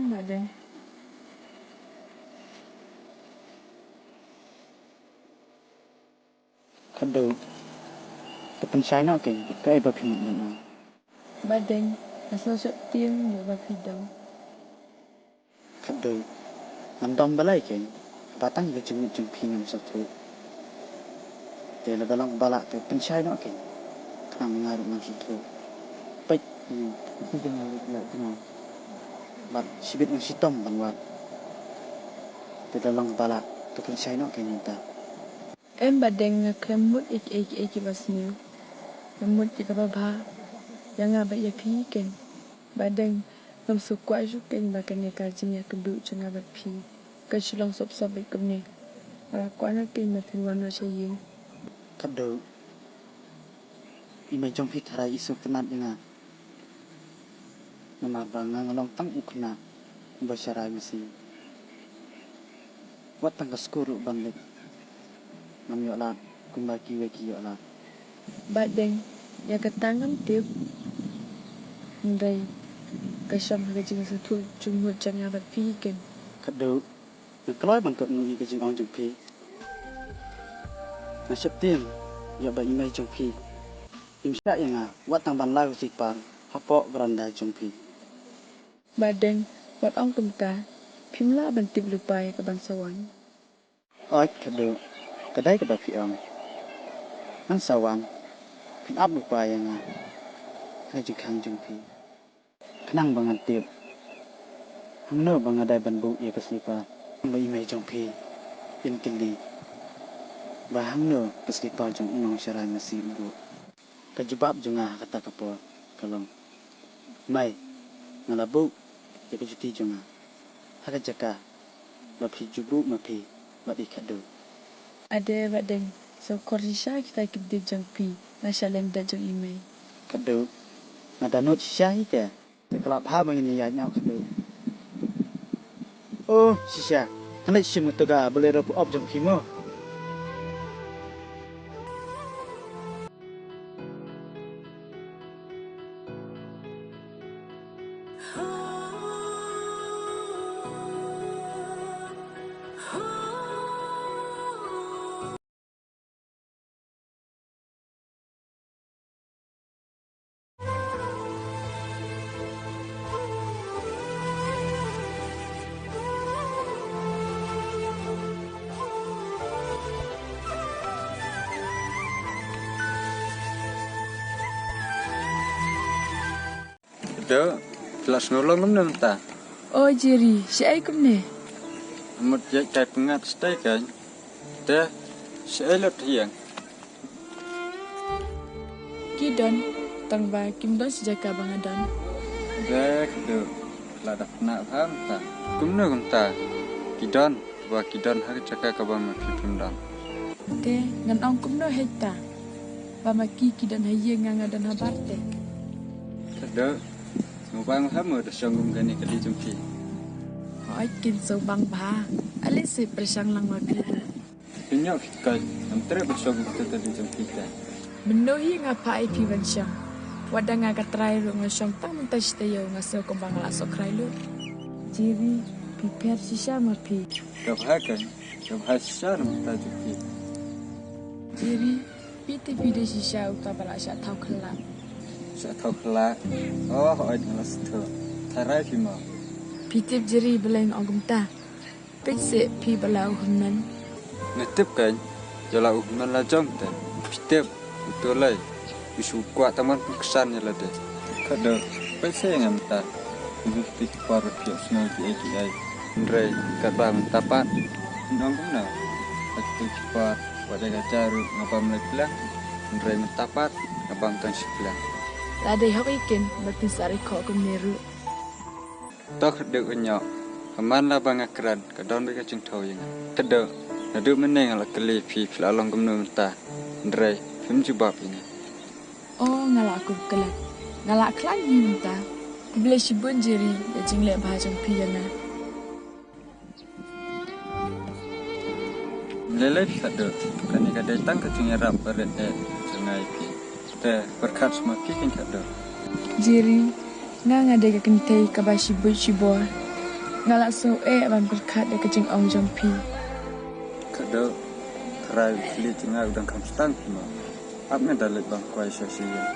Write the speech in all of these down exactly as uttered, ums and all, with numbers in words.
Ba dei. Khadduh, to pynshai noh kein, kaei ba phi mut ban ong. Ba dei, nga sngewsih tieng ïa ba phi dei. Khadduh, ngam dom balei kein, ba tang ïa ka jingmut jong phi ngam sngewthuh. Te lada long ba lah te pynshai noh kein. Khnang nga ruh ngan sngewthuh. Peit, hmm, phi jong nga ruh la jong nga. Bad shibit ngan shitom ban wad. Te lada long ba lah te pynshai noh kein mynta. Em ba dei, nga khlem mut ïa kiei kiei kiba sniew. Nga mut ïa kaba bha ïa nga bad ïa phi kein. Ba dei, ngam sngewkwah shuh kein ba kane ka jingïakynduh jong nga bad phi kan shu long sop sop beit kumne. Nga la kwah noh kein ba phin wan noh sha ïing. Khadduh, i mei jong phi tharai i sngewtynnat ïa nga. Namar ba nga nga long tang u khynnah uba sharai masi. Wat tang ka skul ruh ban leit ngam ïoh lad kumba kiwei ki ïoh lad. Ba dei, ïa kata ngam tip. Hynrei ka shong ha ka jingsngewthuh jingmut jong nga bad phi kein. Khadduh, nga kloi ban kohnguh ïa ka jingong jong phi. Nga sheptieng ïa ba i mei jong phi im shah ïa nga wat tang ban law slipar hapoh veranda jong phi. Ba dei, wat ong kumta, phim lah ban tip lypa ïa ka ban sa wan. Oi Khadduh, ka dei kaba phi ong. Ngan sa wan, phin ap lypa ïa nga ha ka jingkhang jong phi. Khnang ba ngan tip hangno ba nga dei ban buh ïa ka slipar. Ba i mei jong phi in kylli ba hangno ka slipar jong u nongsharai masi u buh. Ka jubab jong nga ha kata ka por ka long, mei, nga la buh ïa ka juti jong nga ha ka jaka ba phi ju buh ma phi bad i Khadduh. Ade, ba dei, sngewkhor shisha kita ki bynta jong phi na shalyndet jong i mei. Khadduh, nga da nud shisha hi te. Te ka la bha ba ngin ïaid noh Khadduh. Oh shisha, ngan leit shim kato ka Bolero pop jong phi mo. Dok, phi la sngew long kumne mynta? O Jerry, shaei kumne? Mut ïaid kai pyngngad shatei kan. Te shaei lut ha ïing? Ki don, tang ba kim don sha jaka ba nga don. Dek, dok, la da pynah bha mynta. Kumno kumta? Ki don, ba ki don ha ka jaka kaba ma phi phim don. Te ngan ong kumno hei ta? Ba ma ki ki don ha ïing, nga nga don habar te. Te dok, sngewbha mo da shong kum kane ka kali jong phi. Hooid, kin sngewbha bha. Ale sa pyrshang lang ma phi. Phi ñiew phi koit, ngam treh ban shong kum kata ka kali jong phi te. Mynno hi nga phah ïa phi ban shong. Wat da nga ka trai ruh nga shong tang mynta shi taïew, nga sngew kumba nga la sohkhrai lut. Jerry, phi pher shisha ma phi. Ka bha kan, ka bha shisha na mynta jong phi. Jerry, phi te phi dei shisha uta ba la shah thaw khyllah. Shah thaw khyllah? Oh, hooid nga la sngewthuh. Tharai phi mo. Phi tip Jerry balei nga ong kumta? Peit seh phi ba la u hynmen. Nga tip kan, ïa la u hynmen la jong te. Phi tip, uto lei u shu kwah tang ban pynksan ïa lade. Khadduh, peit seh ïa nga mynta. Kumno te ki por ba phi ïohsngew kiei kiei. Hynrei katba mynta pat, ngan ong kumno? Hooid, te ki por, wat ïa ka jaiñ ruh nga bam lai pliang. Hynrei mynta pat nga bam tang shi pliang. La dei hok ïa kin ba kin sa ri khoh kumne ruh. To Khadduh, ka ñiah. Ka man la ba nga kren, ka don beit ka jingthew ïa nga. Khadduh, naduh mynne nga la kylli phi, phi la long kumno mynta. Hynrei phim jubab ïa nga. O, nga la kum klet, nga la khlaiñ hi mynta. Khublei shibun Jerry ïa ka jingleh bha jong phi ïa nga. Lele phi Khadduh, kane ka dei tang ka jingïarap barit eh jong nga ïa phi. Te pyrkhat sha ma phi kein Khadduh. Jerry, nga nga dei ka kynthei kaba shibun shibor. Nga la sngew eh ban pyrkhat ïa ka jingong jong phi. Khadduh, trai u khlieh jong nga u dang kham stang phi mo. Ap nga da leit ban kwai sha shi ïing.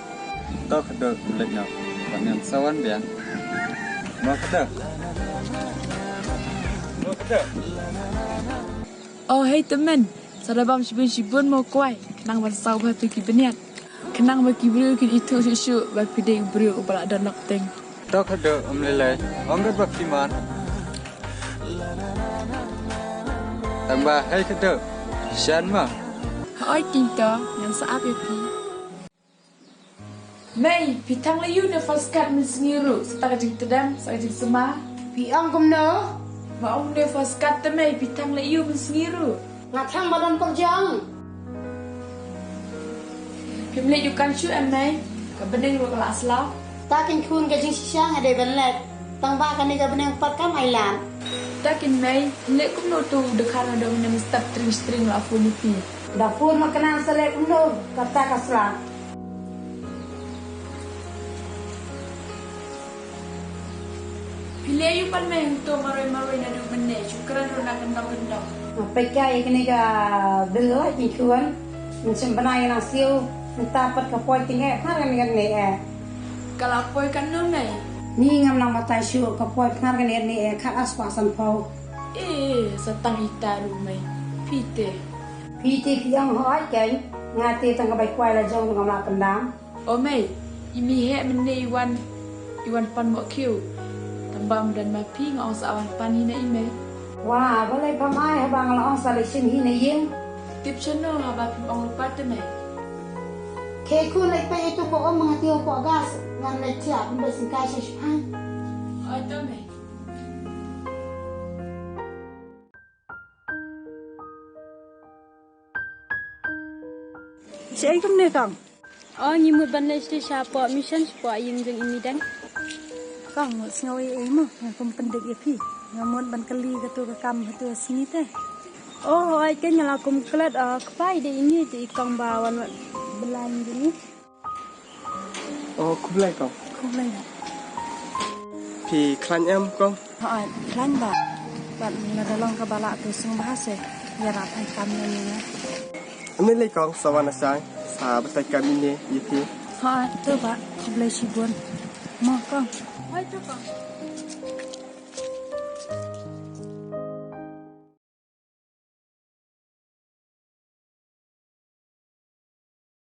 To khadduh, leit noh. Ban ngan sa wan biang. Mo khadduh. Mo khadduh. Oh hei tymmen, sa da bam shibun shibun mo kwai, khnang ban saw bha tu ki bniat. Khnang ba ki briew kin ithuh shuh shuh ba phi dei u briew uba la don lok teng. To khadduh, ym lei lei, ong kat ba phi man. Tang ba hei khadduh, shan ma. Hooid keiñ to, ngan sa ap ïa phi. Mei, phi thang leh aïu ne falskat mynsngi ruh, sa ta ka jingtdem, sa ka jingsma. Phi ong kumno? Nga ong ne falskat te mei, phi thang leh aïu mynsngi ruh. Nga thang ba don pyrjang. Phim leh dukan shuh em mei, ka bneng ruh ka la slaw. Ta keiñ khun, ka jingshisha nga dei ban leh. Tang ba kane ka bneng pat kam ailad. Ta keiñ mei, leh kumno tu dkhar na dong ne mstap tring string la phone ïa phi. Da phone ma kane sa leh kumno, kata ka sla. Phi leh aïu pat mei hangto marwei marwei naduh mynne, shu kren ruh na kyndong kyndong. Nga peit ka ïa kane ka bill la keiñ khun. Mynshem bnai nang siew, mynta pat ka poi tyngeh pynhar kane kane eh. Ka la poi katno mei? Ni ngam nang batai shuh, ka poi pynhar kane kane eh, khat ar spah sanphew. Eh, sa tang ita ruh mei. Phi te. Phi te phi ong hooid keiñ, nga te tang ka bai kwai la jong ruh ngam lah pyndam. O mei, i mei heh mynne i wan, i wan pan moh khiew. Tang ba ym don ma phi nga ong sa wan pan hi na i mei. Wa, balei pham ai haba nga la ong sa leit shim hi na ïing. Tip shano haba phim ong lypa te mei. Khie khun leit peit ïa tu ka um, nga tip hapoh gas, ngan leit thiah pynbeit syngkai sha shipang. Oi to mei. Shaei kumne kong? O, ngi mut ban leit shatei shapoh mission, shapoh ïing jong i Midang. Kong, mut sngew ei ei mo, nga kum pyndik ïa phi. Nga mut ban kylli katu ka kam hatu ka sngi te. O, hooid keiñ nga la kum klet, o, kpa i dei ine te i kong ba wan wad blan jong ngi. O, khublei kong. Khublei. Phi khlaiñ em kong? Hooid, khlaiñ bah. Bad lada long kaba lah to sngewbha se ïarap ai kam ïa ngi. Ym lei lei kong, sa wan na shai sa batai kam ine ïa phi. Hooid, to bah, khublei shibun. Mo kong. Hooid to kong.